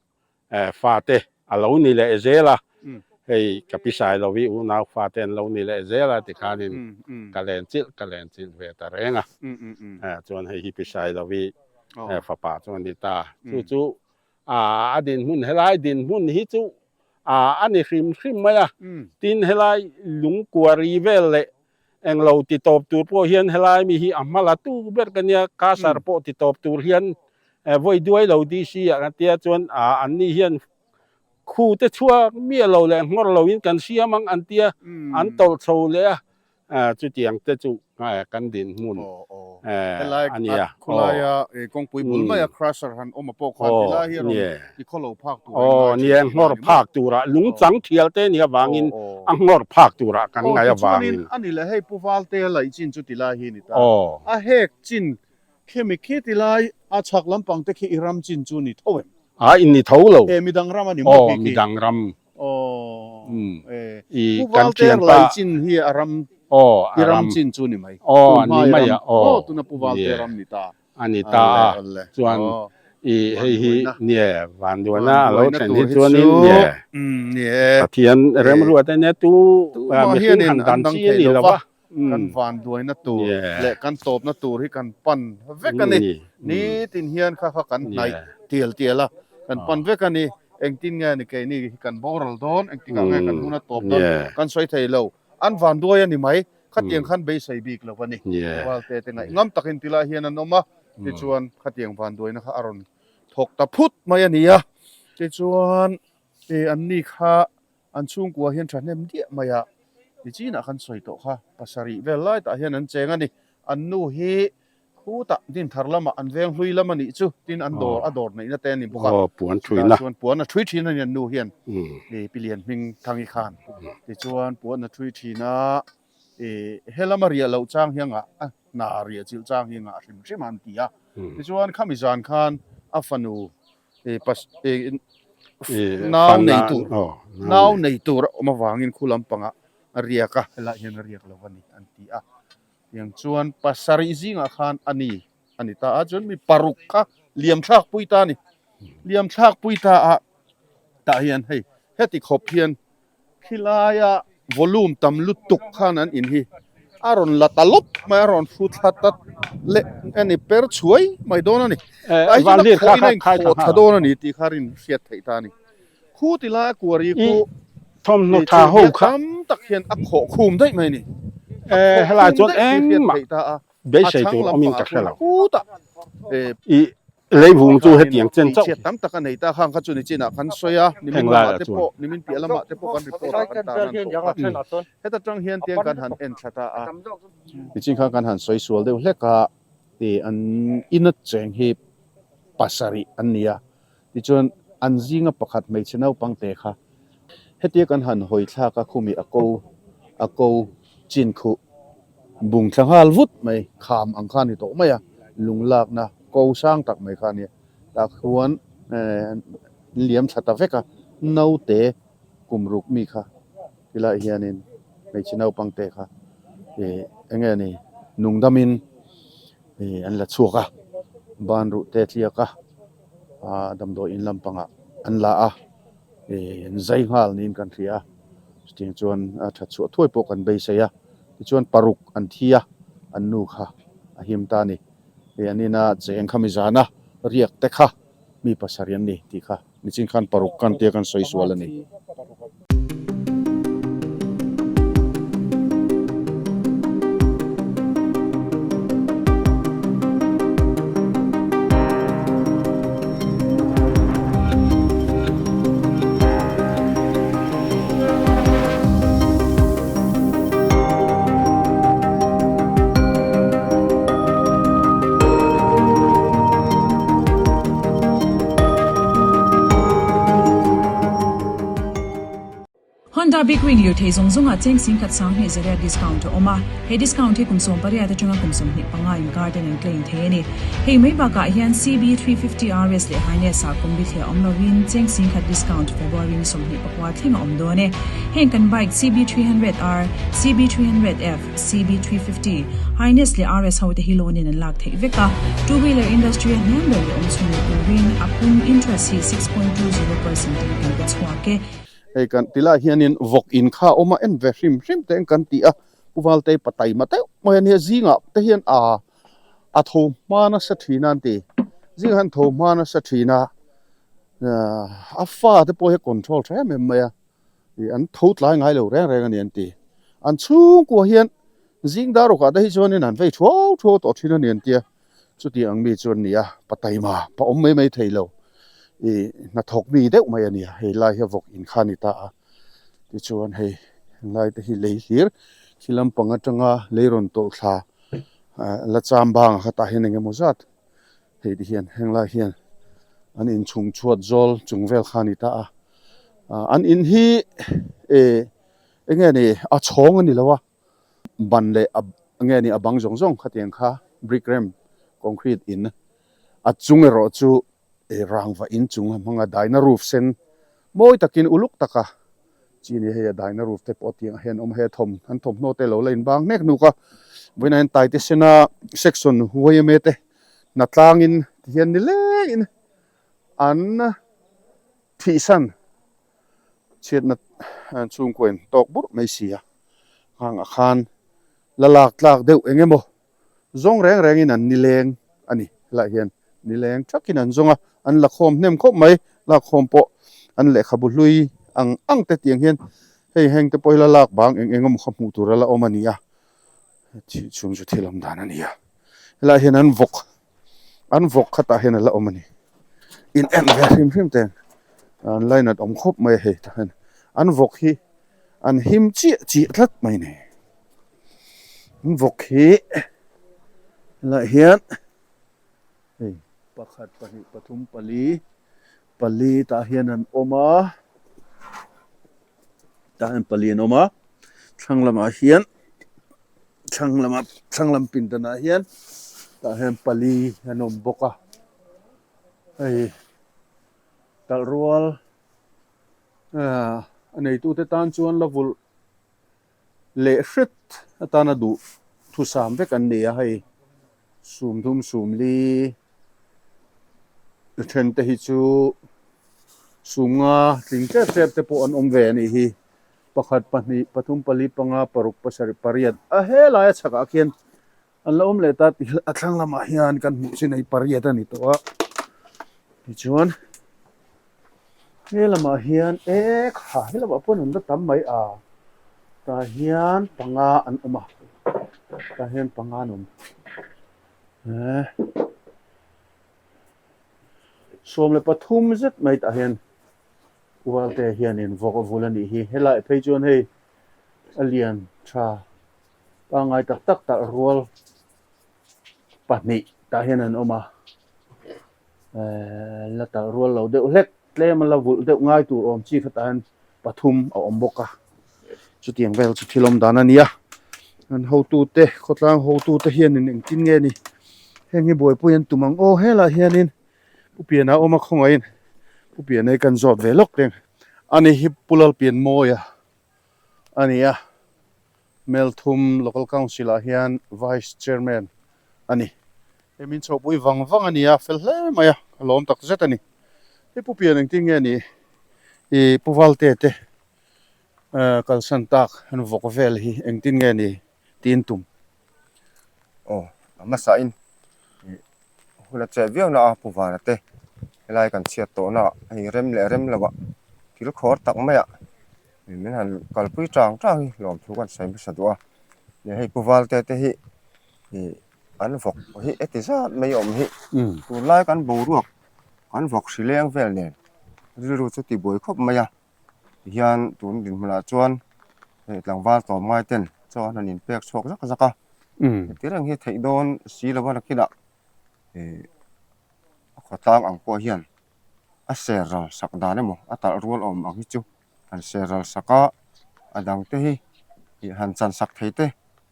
fate a lo ni leh zel a, hei ka pi Sailovi unau fate an lo ni leh zel a tikhanin ka len chilh ka len chilh ve ta reng a, chuan hei hi pi Sailovi fapa chu a ni ta, chu chu a dinhmun helai dinhmun hi chu a ni hrim hrim mai a, tin helai lungkuari vel leh englo ti tawp tur pawh hian helai mi hi a hma la tu ber ka nia, kasar pawh ti tawp tur hian Vawi duai lo DC ah kan tia chuan an ni hian khu te chhuak miah lo leh nghawr lo in kan siam ang an tia an tawlh chho leh a, chutiang te chu kan dinhmun a nia. Khawlaia kawngpui bul maia crusher han awm a pawh khan tilai hi a rawn ti khaw lo phak tur a ngai thin a ni maw? Nghawr phak turah lungchang thial te nih avangin a nghawr phak turah kan ngaih avangin. Tichuanin a ni leh hei Pu Valtea laih chin chu tilai hi a ni ta. A hek chin Khemi khi ti lai a chhak lampang te khi i ram chin chu ni tho em? A in ni tho lo. E midang ram a ni maw khi khi? Aw midang ram. Aw e. Pu Valter lai chin hi a ram i ram chin chu ni mai. Aw ni mai a aw. Aw tuna Pu Valter ram ni ta. A ni ta a chuan i hei hi nie vanduaina a lo thlen hi chuanin nie Pathian remruat a nia tu mihring han dan chi a ni lo va. Kan vanduaina tur leh kan tawpna tur hi kan pan vek a ni. Nitin hian kha kha kan hnaih tial tial a, kan pan vek a ni. Engtin nge ni keini hi kan boral dawn, engtikah nge kan hun a tawp dawn kan sawi thei lo. An vanduai a ni mai, khatiang khan beisei bik lo a ni. Valte te ngaih ngam takin tilai hian an awm a, tichuan khatiang vanduaina kha a rawn thawk ta phut mai a ni a. Tichuan anni kha An chhungkua hian thahnem diah mai a, nichinah khan sawi tawh kha pasarih vel lai tah hian an cheng a ni. An nu hi khutah Dinthar lamah an veng hlui lam a nih chu tin an dawr a dawr neihna te a ni bawk a. Chutah chuan puan a thui thin a ni an nu hian i Pi Lian hming Thangi khan. Tichuan puan a thui thin a, i helama riah loh chang hi a ngah a, hna riah chilh chang hi a ngah hrim hrim a an ti a. Tichuan khami zan khan a fanu Nau nei tur nau nei tur a awm avangin khu lampangah a riak a, helaiah hian a riak lo a ni an ti a. Tiang chuan pasarih zingah khan a ni a ni ta a, chuan mi paruk kha liam thlak pui ta a ni. Liam thlak pui ta a tah hian hei heti khawp hian Khilaia volume tam lutuk khan an in hi a rawn la ta lawp mai a, a rawn fu thla ta leh a ni per chhuai mai dawn a ni. Ai chuan a khawhin a inkhawh thla dawn a ni tih kha rin hriat theih ta a ni. Khu ti laia kuari khu thawmhnaw tha ho kha tam tak hian a khawh khum daih mai a ni. Helai chuan engmah beisei tur awmin ka hre lo. I leivung chu hetiang chen chauh. Chhiat tam tak a nei ta khang kha chu ni chinah kan sawi a, nimin lamah te pawh, nimin piah lamah te pawh kan report ah kan tan an tawh kha. Heta tang hian tiang kan han en thla ta a. Nichin khan kan han sawi sual deuh hlek a, ti an ina cheng hi pasarih an ni a, tichuan an zinga pakhat hmeichhe naupang te kha hetia kan han hawi thlak a khumi a ko a ko chin khuh bung thla nghal vut mai kham ang kha a ni tawh mai a, lung lakna ko sang tak mai kha a ni a, tah khuan eh an liam thla ta vek a, naute kum ruk mi kha tilai hianin hmeichhe naupang te kha ih eng nge ni nungdamin ih an la chhuak a, ban ruh te tliak a ah damdawi in lampangah an la a ih an zai nghal niin kan hria a chutiang chuan a that chhuah thuai pawh kan beisei a tichuan paruk an thi a an nu kha a him ta a ni ih an ina cheng kha mi zana riak te kha mi pasarih an ni tih kha. Nichin khan paruk kan tia kan sawi sual a ni. Honda Big Wing lirthei zawng zawngah cheng singkhat 20 zariat discount a awm a, he discount hi kum 18 atanga kum 25 inkar ten an claim thei a ni. Hei mai bakah hian CB350 RS leh Highness ah kum bithliah awm lovin cheng singkhat discount February ni 24 thleng a awm dawn e. Heng kan bike CB300R, CB300F, CB350, Highness leh RS ho te hi loan in an lak theih vek a, two wheeler industry a hniam ber leh awm chhun leh turin a pum interest hi 6.20% in kan pe chhuak e. Hei kan ti lai hianin vawk in kha a awm a, en ve hrim hrim te ang kan ti a, Pu Valtei pa taima deuh mai a nia, zingah te hian aa a tho hma nasa thin a an ti, zingah hian tho hma nasa thin a, a fa te pawh hi a control tha em em mai a. Ih an tho tlai ngai lo reng reng a ni an ti. An chhungkua hian zing dar rukah te hi chuanin an vei thuau thuau tawh thin a ni an tia. Chuti ang mi chu an ni a, pa taima, pa awm mai mai thei lo. Ih hnathawk mi deuh mai a ni a, hei lai hi a vawk in kha a ni ta a. Tichuan hei helai te hi lei hlir khi lampang atanga lei rawn tawlh thla la cham bang a khatah hian engemaw zat Hei ti hian henglai hian an inchhung chhuat zawl chung vel kha a ni ta a, an in hi eh eng nge ni a chhawng a ni lo a, ban leh a eng nge ni a bang zawng zawng khatiang kha brick rem concrete in a chung erawh chu eh rangva in chung a hmang a daina roof sen mawi takin uluk taka chi ni hei a daina roof te pawh tiang ah hian awm a hei a thawm an thawmhnaw te lo la inbang hnek hnuk a vawiinah hian taite sena section yma te hna tlangin tihian ni lengin an thihsan chhiatna chhungkaw in tawk burh mai si a nghangah khan la lak tlak deuh eng emaw zawng reng rengin an nileng a ni helaiah hian nileng thakin an zawng a an la khawm hnem khawp mai lak khawm pawh an lehkhabu hlui ang ang te tiang hian hei heng te pawh hi la lak bang eng eng emaw kha hmuh tur a la awm a ni a chhung chu thil awm dan a ni a. Helaiah hian an vawk an vawk khatah hian a la awm a ni in en ve hrim hrim te an lainat awm khawp mai a hei tah hian an vawk hi an him chiah chiah tlat mai a ni an vawk hi helaiah hian hei pakhat pahnih pathum pali pali tah hian an awm a tah hian pali an awm a thlang lamah hian. Thlang lamah thlang lam pindanah hian tah hian pali an awm bawk a hei talh rual a neitute tan chuan la vulh leh hret atana duh thusam vek an ni a hei sumdum sumli then te hi chu sumnga tling tep tep te pawh an awm ve a nih hi. Pakhat, pahnih, pathum, pali, panga, paruk, pasarih, pariat a helai a chhakah khian an la awm leh ta tih a thlang lamah hian kan hmuh chin hei pariat a ni tawh a tichuan he lamah hian e kha he lamah pawh an la tam mai a tah hian panga an awm a tah hian panga an awm e. 13 zet mai tah hian Ualte hianin vawk a vul a nih hi. Helai phei chuan hei a lian tha pangngai tak tak tah rual pahnih tah hian an awm a, ehh la talh rual lo deuh hlek tlem a la vulh deuh ngai tur awm chi kha tah hian pathum a awm bawk a, chutiang vel chu thil awm dan a nia. An hotute khawtlang hotute hianin engtin nge ni heng hi buaipui an tum ang aw helaiah hianin Pu Piana awm a khawngaihin Pu Piana hi kan zawt ve lawk teng ani hi Pu Lalpianmawia a ni a, Melthum Local Council ah hian Vice Chairman a ni. Hei min chhohpui vang vang a ni a, fel hle mai a, ka lawm tak zet a ni. Hei Pu Pian engtin nge ni i Pu Valte te kalsan tak an vawk vel hi engtin nge ni tiin tum. Aw a hmasa in ih hun a che viau na a Pu Vana te helai kan chhiat tawh na ah hei rem leh rem lo ah thil khawr tak mai ah min han kalpui tang tang hi lawmthu kan sawi hmasa duh a leh hei Pu Valte te hi ih an vawk hi heti zat mai a awm hi tunlai kan boruak kan vawk hri leng vel nen rilru chu ti buai khawp mai a. Tihian tun dinhmunah chuan hei tlangval tlawm ngai ten chaw an han inpek chhuak zak zak a, heti reng hi theih dawn si lo a nakinah ih a khawtlang ang pawh hian a ser ral sak dan emaw a talh rual awm ang hi chu han ser ral sak a, a dang te hi ih han chan sak thei te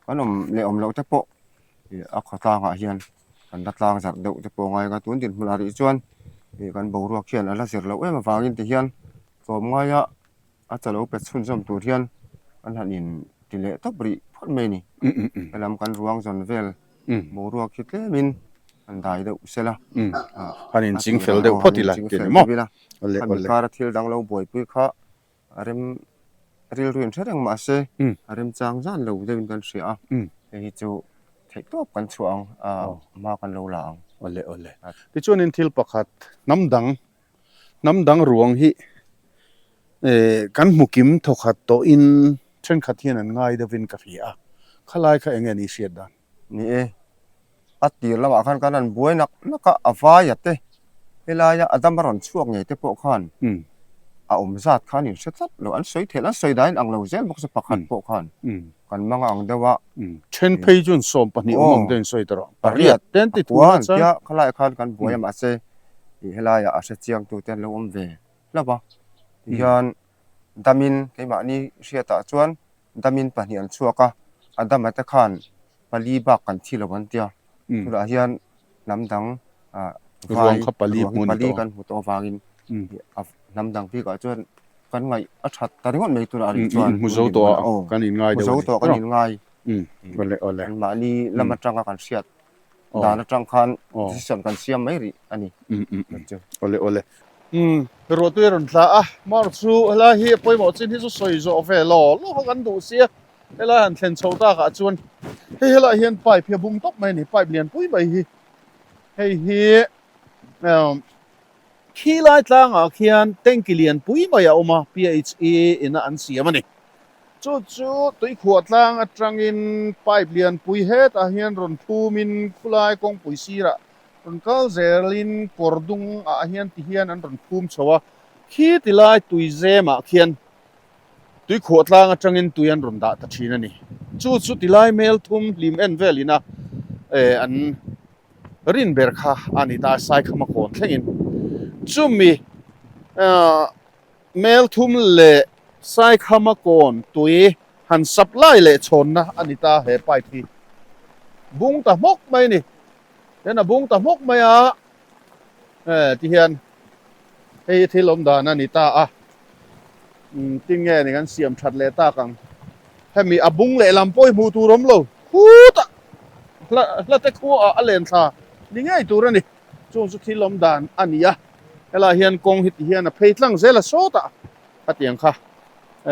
kan awm leh awm loh te pawh ih a khawtlangah hian kan la tlang zarh deuh te pawh a ngai ang a tun dinhmunah rih chuan ih kan boruak hian a la zir loh em avangin tihian tlawmngaia a chalo pe chhunzawm tur hian an han in ti leh tawp rih phawt mai a ni helam kan ruang zawn vel boruak hi tlemin an dai deuh sela han in ching fel deuh phawt ila ti ni maw khami kara thil dang lo buaipui kha a rem rilru in hre reng mah se a rem chang zan lo deuhin kan hria a hei hi chu theih tawp kan chhuah ang a hma kan lo la ang. Awle awle. Tichuanin thil pakhat hnam dang hnam dang ruang hi kan hmu kim thawkhat tawhin thenkhat hian an ngai deuhin ka hria a, khalai kha eng nge ni hriat dan? Ni e, a tir lamah khan kan han buai nak nak a, a vaia te helaia a dam a rawn chhuak ngei te pawh khan a awm zat kha an inhre tlat lo, an sawi theih an sawi dahin ang lo zel bawk se pakhat pawh khan kan mang ang deuh a. Then phei chuan 12 awm ang deuhin sawi ta rawh, pariat te an ti thung a chuan. Tia khalaiah khan kan buai a mahse ih helaiah a hre chiang tu te an lo awm ve hlauh a, tihian damin keimahni hriatah chuan damin pahnih an chhuak a, a dama te khan pali bak kan thi lo an tia, tunah hian hnam dang ah vai ruang hi pali kan hmu tawh avangin hnam dang bikah chuan kan ngaih a that ta ringawt mai tunah rih chuan hmu zo tawh a kan inngai deuh a ni hmu zo tawh kan inngai anmahni lam atanga kan hriat dan atang khan decision kan siam mai rih a ni awle awle ruahtui a rawn tla a mar chu helai hi a pawimawh chin hi chu sawi zawh ve law law kha kan duh sia helai han thlen chho takah chuan hei helaiah hian pipe hi a bung tawp mai a ni pipe lian pui mai hi hei hi Khilai tlangah khian tanki lian pui mai a awm a, PHE ina an siam a ni. Chu chu tuikhuah tlang atangin pipe lian pui hetah hian rawn phumin khulai kawngpui sirah rawn kal zelin kawr dungah hian ti hian an rawn phum chho a, khi tilai tui zemah khian tuikhuah tlang atangin tui an rawn dah ta thin a ni. Chu chu tilai mel thum hlim en vel ina an rin ber kha a ni ta Saikhama kawn thlengin chumi mel thum leh Saikhama kawn tui han supply leh chhawnna a ni ta he pipe hi bung ta hmawk mai a ni then a bung ta hmawk mai a ti hian hei hi thil awm dan a ni ta a tinge ni kan siam that leh tak ang hemi a bung leh lam pawh hi hmuh tur awm lo khutah hla hla te khuaah a len thla ni ngei tur a ni chung chu thil awm dan a ni a helaiah hian kawng hi ti hian a phei tlang zel a sawtah khatiang kha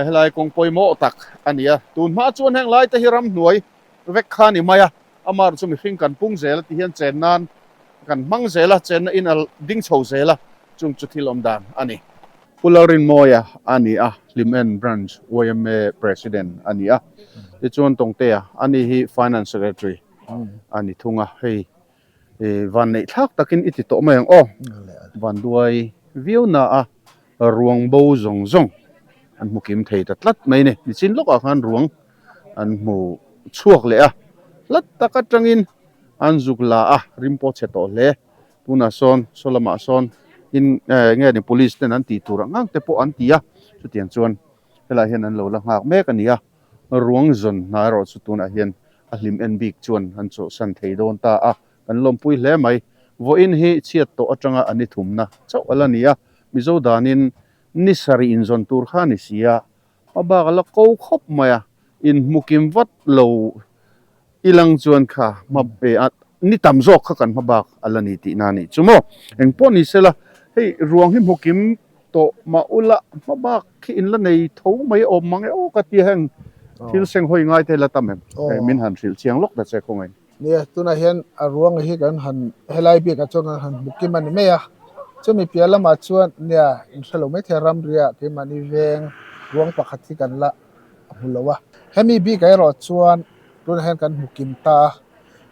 helai kawng pawimawh tak a ni a tun hma chuan heng lai te hi ramhnuai vek kha a ni mai a amah chu mihring kan pung zel a ti hian chen nan kan hmang zel a chenna in a ding chho zel a chung chu thil awm dan a ni. Pu Lalrinmawia a ni a, Hlimen Branch yma President a ni a, tichuan Tawngtea a ni hi Finance Secretary a ni thung a, hei. Van neih thlak takin i ti tawh mai ang aw. Van duai viau na a ruang bo zawng zawng an hmu kim thei ta tlat mai a ni. Nichin lawkah khan ruang an hmu chhuak leh a, hlat tak atangin an zuk la a, rim pawh chhe tawh hle. Tunah sawn saw lamah sawn in nge ni police ten an tih tur ang ang te pawh an ti a, chutiang chuan helaiah hian an lo la nghak mek a ni a. Ruang zawn hna erawh chu tunah hian a hlim en bik chuan an chawlhsan thei dawn ta a, kan lawmpui hle mai. Vawiin hi chhiat tawh atanga a ni thumna chauh a la ni a, Mizo danin ni sarih inzawn tur kha a ni si a, hma bak a la ko khawp mai a, inhmukim vat lo i lang chuan kha hma a ni tam zawk kha kan hma bak a la ni tihna a nih chu maw. Engpawh ni sela, hei ruang hi hmukim tawh mah ula hma bak khi in la nei tho mai awm mang e aw ka tia heng thil seng hawi ngai te la tam em? Hei min han hrilh chiang lawk ta che khawngaih. Nia, tunah hian a ruang hi kan han helai bikah chuan kan han hmu kim a ni mai a, chumi piah lamah chuan nia in hre lo maithei a ramriah keimahni veng ruang pakhat hi kan la hmu lo a. Hemi bikah erawh chuan tunah hian kan hmu kim ta a,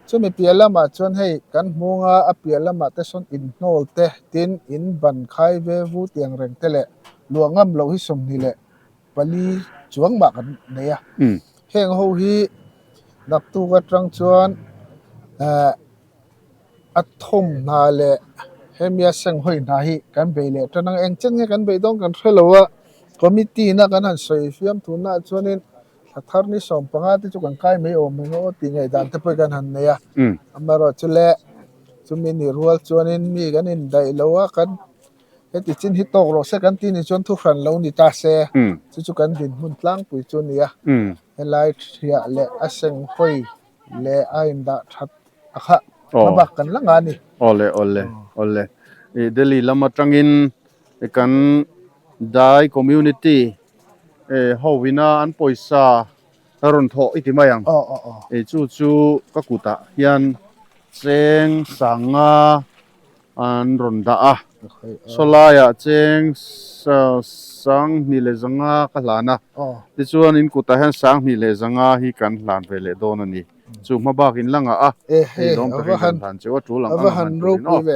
chumi piah lamah chuan hei kan hmunga a piah lamah te sawn inhnawl te tin in ban khai ve vu tih ang reng te leh luah ngam loh hi 24 chuang mah kan nei a. Heng ho hi naktuk atang chuan eh a thawm hna leh hemi a seng hawi hna hi kan bei leh tan ang eng chen nge kan beih dawn kan hre lo a committee na kan han sawi fiam tunah chuanin thla thar ni 15 te chu kan kai mai awm ang aw tih ngaihdan te pawh kan han nei a amaherawh chu le chumi ni rual chuanin mi kan indaih lo a kan heti chin hi tawk rawh se kan tih ni chuan thu hran lo ni ta se chu chu kan dinhmun tlangpui chu a ni a helai thiah leh a seng hawi leh a indah that a kha hma bak kan la nga a ni. Awle awle awle i Delhi lam atangin kan Dai community ho ina an pawisa rawn thawh i ti mai ang. Chu chu ka kutah hian cheng sanga an rawn dah a, sawlaiah cheng 2500 ka hlan a, tichuan in kutah hian 2500 hi kan hlan ve leh dawn a ni. Chu hma bak in la ngah a, hei lawm takin kan hlan cheu a, tul ang ang a hman turin aw, awle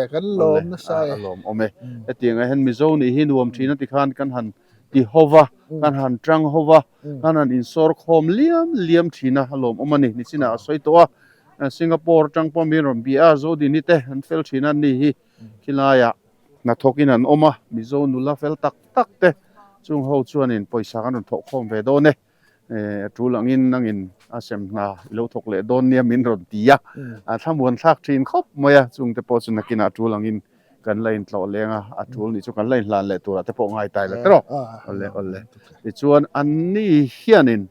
a lawmawm e. Hetiang ah hian Mizo nih hi nuam thin a tikhan kan han ti ho va, kan han tang ho va, kan han insawr khawm liam liam thin a, a lawmawm a ni. Nichinah a sawi tawh a. Singapore atang pawh min rawn bia a, Zodini te an fel thin a, ni hi khilaiah hnathawkin an awm a, Mizo nula fel tak tak te chung ho chuanin pawisa kan rawn thawh khawm ve dawn e, a tul angin nangin a sem hna i lo thawk leh dawn nia min rawn ti a, a thlamuan thlak thin khawp mai a, chung te pawh chu nakinah a tul angin kan la intlawh leng a, a tul nih chu kan la inhlan leh turah te pawh ngai tai la tiraw? Awle awle. Tichuan anni hianin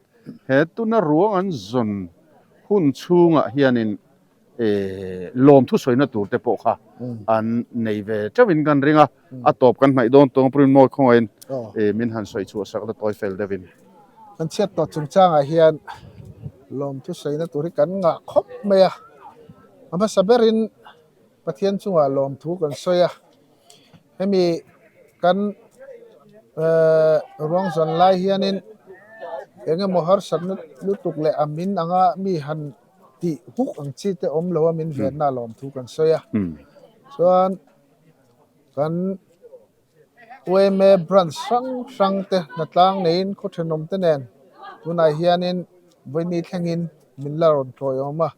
he tuna ruang an zawn hun chhungah hianin lawm thusawina tur te pawh kha an nei ve teuhin kan ring a, a tawp kan hnaih dawn tawng Print Mawi khawngaihin min han sawi chhuah sak la tawi fel deuhin. Kan chhiat tawh chungchangah hian lawm thusawina tur hi kan ngah khawp mai a, a hmasa berin Pathian chungah lawmthu kan sawi a, hemi kan ehh ruang zawn lai hianin eng emaw harsatna lutuk leh a min anga mi han tih huk ang chi te awm lo a min venna lawmthu kan sawi a, chuan kan. Uaime branch hrang hrang te hnatlang neiin khaw thenawm te nen tunah hianin vawini thlengin min la rawn tawiawm a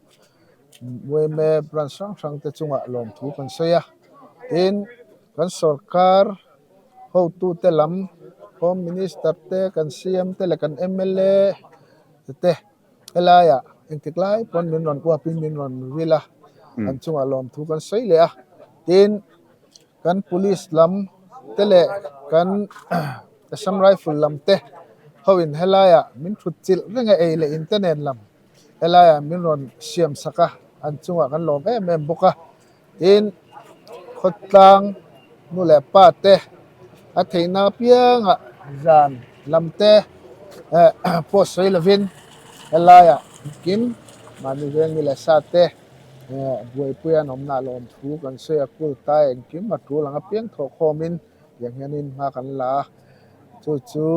Uaime branch hrang hrang te chungah lawmthu kan sawi a tin kan sawrkar hotute lam home minister te kan CM te leh kan mla te helaiah engtik lai pawn min rawn uapin min rawn vil a an chungah lawmthu kan sawi leh a tin. Kan police lam te leh kan Assam Rifle lam te ho in helaiah min thut chilh reng a ei leh in te nen lam helaiah min rawn siam sak a an chungah kan lawm em em bawk a tin khawtlang nu leh pa te a theihna apiangah zan lam te eh pawh sawi lovin helaiah engkim mahni veng ni leh sa te. Buaipui an awmna lawm thu kan sawi a, kul ta engkim a tul ang apiang thawh khawmin tiang hianin hma kan la a, chu chu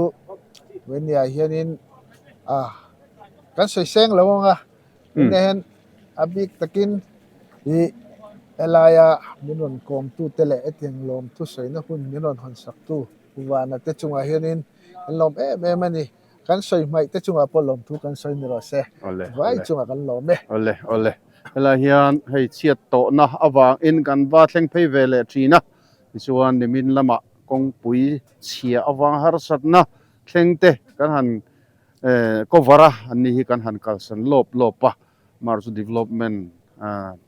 Venia hianin a kan sawi seng lo ang a, Venia hian a bik takin ih Helaia min rawn kawmtute leh hetiang lawmthu sawina hun min rawn hawnsaktu Pu Vana te chungah hianin kan lawm em em a ni. Kan sawi hmaih te chungah pawh lawmthu kan sawi ni rawh se. Vai chungah kan lawm e. Awle, awle. Helai hian hei chhiat tawhna avangin kan va thleng phei ve leh thin a. Tichuan nimin lamah kawngpui chhia avang harsatna thleng te kan han cover a, an ni hi kan han kalsan lawp lawp a. Mar chu development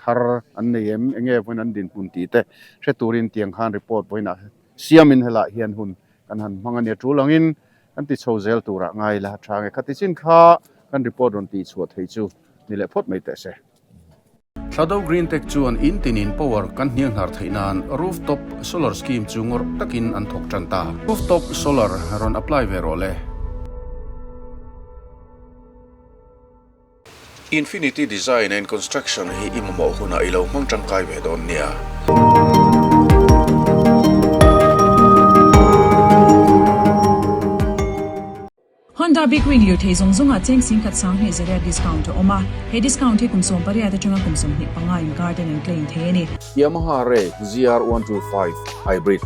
thar an nei em? Enge vawiin an dinhmun tih te hre turin tiang khan report vawiinah siamin helaiah hian hun kan han hmang a nia. Tul angin kan ti chho zel turah ngai ila tha nge khati chin kha kan report rawn tih chhuah thei chu ni leh phawt mai teh se. Thlado Green Tech chuan in tinin power kan hnianghnar theih nan rooftop solar scheme chu ngawrh takin an thawk tan ta. Rooftop solar rawn apply ve rawh le. Infinity Design and Construction hi i mamawh hunah i lo hmang tangkai ve dawn nia. Honda Big Wing lirthei zawng zawngah cheng singkhat sanghnih zariat discount a awm a, he discount hi kum 18 atanga kum 25 inkar ten an claim thei a ni. Yamaha Re ZR 125 Hybrid.